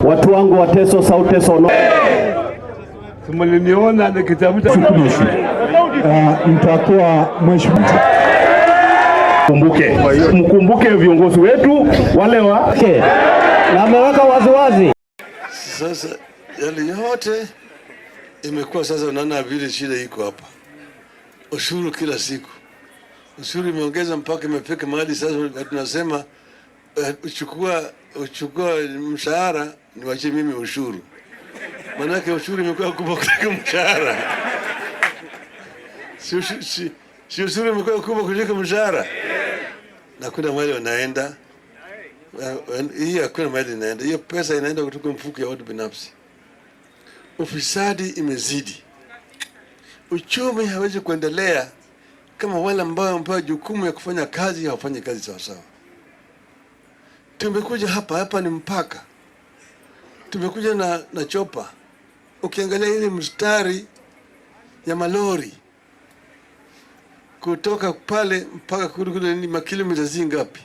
Watu wangu wa Teso, South Teso North. Mliniona nikitafuta. Mtakuwa mheshimiwa. Kumbuke, mkumbuke viongozi wetu wale wa Okay. Na ameweka waziwazi. Sasa yale yote imekuwa sasa, unaona vile shida iko hapa, ushuru kila siku, ushuru imeongeza mpaka imefika mahali sasa tunasema uchukua mshahara niwachie mimi ushuru, maanake ushuru imekuwa kubwa kuliko mshahara. Si ushuru imekuwa kubwa kuliko mshahara, na kuna mahali wanaenda hii, hakuna mahali inaenda hiyo pesa, inaenda kutoka mfuko ya watu binafsi. Ufisadi imezidi, uchumi hawezi kuendelea kama wale ambao wamepewa jukumu ya kufanya kazi hawafanyi kazi sawasawa. Tumekuja hapa, hapa ni mpaka, tumekuja na chopper. Ukiangalia ile mstari ya malori kutoka pale mpaka kule kule ni makilomita zingapi?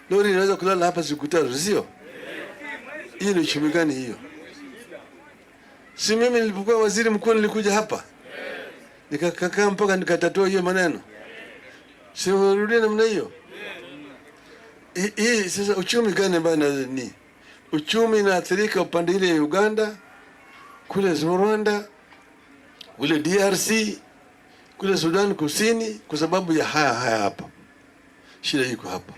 Lori inaweza kulala hapa siku 3, sio? Hiyo ni uchumi gani hiyo? Si mimi nilipokuwa waziri mkuu nilikuja hapa nikakaa mpaka nikatatua hiyo maneno, si urudie namna hiyo? Hii sasa uchumi gani ambayo ni uchumi inaathirika upande ile ya Uganda, kule Rwanda, kule DRC, kule Sudan Kusini, kwa sababu ya haya haya hapa. Shida iko hapa.